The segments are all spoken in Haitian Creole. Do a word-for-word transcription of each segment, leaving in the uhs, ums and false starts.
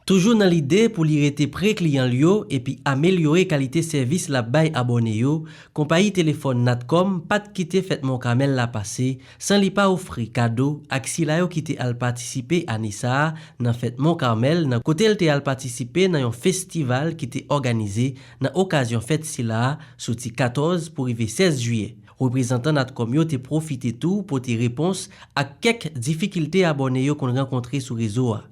Toujou nan lide pou li rete pre kliyan l yo epi amelyore kalite sèvis l ap bay abòne yo, konpayi telefòn Natcom pa t kite fèt Mont Carmel la pase san li pa ofri kado ak sila yo ki te al patisipe ane sa a nan fèt Mont Carmel, nan kote l te al patisipe nan yon festival ki te òganize nan okazyon fèt sila a, soti katòz pou rive sèz jiyè. Reprezantan Natcom yo te pwofite tou pote repons ak kèk difikilte abòne yo konn rankontre sou rezo a.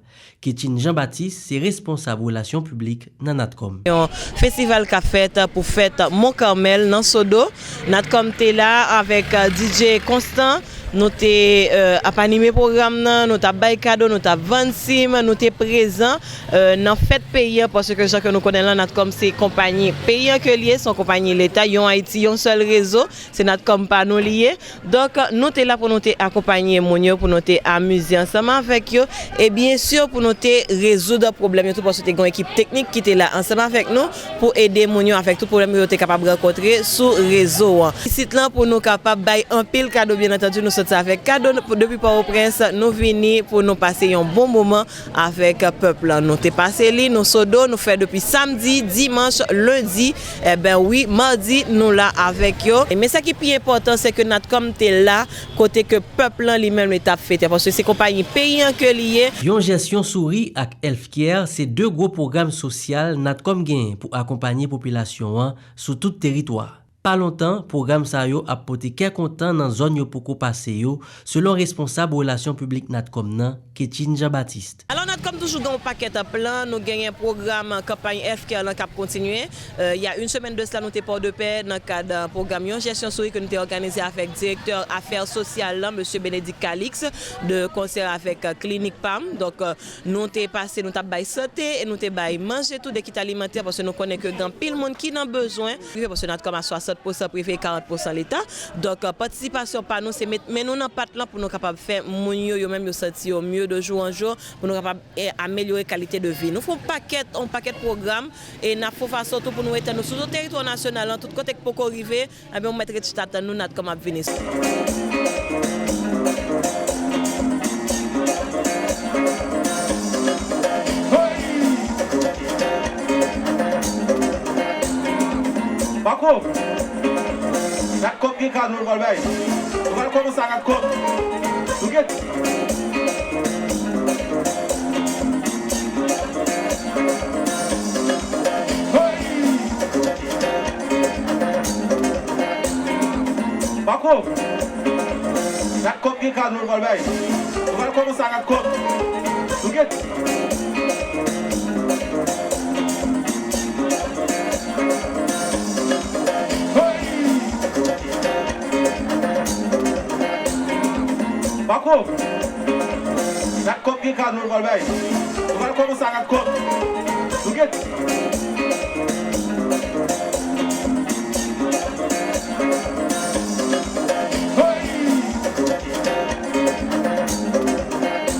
Ketchine Jean Baptiste se responsab relasyon piblik nan Natcom. Yon festival k ap fèt pou fèt Mont Carmel nan Sodo. Natcom te la avèk, euh, D J Constant. Nou te, euh, ap anime pwogram nan, nou t ap bay kado, nou t ap vann sim, nou te prezan, euh, nan fèt peyi an, paske jan ke nou konnen lan, Natcom se konpayi peyi an ke l ye, se yon konpayi leta, yon Ayiti, yon sèl rezo, se Natcom pa nou li ye. Donk, nou te la pou nou te akonpanye moun yo, pou nou te amize ansanm avèk yo. E byen si, pou nou te rezoud pwoblèm yo tou, paske te gen yon ekip teknik ki te la ansanm avèk nou pou ede moun yo avèk tout pwoblèm yo te kapab rankontre sou rezo an. Isit lan pou nou kapab bay anpil kado, byen antandi, nou soti avèk kado depi Pòtoprens, nou vini pou nou pase yon bon moman avèk pèp lan. Nou te pase li, nou Sodo, nou fè depi samdi, dimanch, lendi, eben wi, madi, nou la avèk yo. Men sa ki pi enpòtan, se ke Natcom te la, kote ke pèp lan li menm li t ap fete, paske se konpayi peyi an ke li ye. Yon jesyon souri ak Healthcare se de gwo pwogram sosyal Natcom genyen pou akonpanye popilasyon an sou tout teritwa. Pa lontan, pwogram sa yo ap pote kè kontan nan zòn yo poko pase yo, selon responsab relasyon piblik Natcom nan, Ketchine Jean Baptiste. Alò, Natcom toujou gen yon pakèt plan. Nou genyen pwogram kanpay Healthcare lan k ap kontinye. Euh, il y a une semaine de cela, nou te Pòdepè nan kad, euh, pwogram Yon Jesyon Souri ke nou te òganize avèk direktè afè sosyal lan, mesye Bénédicte Calixte, de konsè avèk, euh, Klinik Pam. Donk, euh, nou te pase, nou t ap bay sante e nou te bay manje tou, de kit alimantè, paske nou konnen ke gen anpil moun ki nan bezwen. Prive, paske Natcom a swasant pousan prive e karant pousan leta. Donk, euh, patisipasyon pa nou, se met men nou nan pat lan pou nou kapab fè moun yo, yo menm yo santi yo mye de jou an jou, pou nou kapab, eh, amelyore kalite de vi. Nou fè yon pakèt, yon pakèt pwogram, e n ap fè yon fason tou pou nou etann nou sou tout teritwa nasyonal lan, tout kote k poko rive, ebyen, ou mèt ret chita tann nou, Natcom ap vini. Hey! Bako! Natcom gen kado nou pral bay. Nou pral kòmanse ak Natcom. Nou gen. Hey! Bako! Natcom gen kado nou pral bay. Nou pral kòmanse ak Natcom. Nou gen. Hey! Bako! Natcom gen kado nou pral bay. Nou pral kòmanse ak Natcom. Nou gen.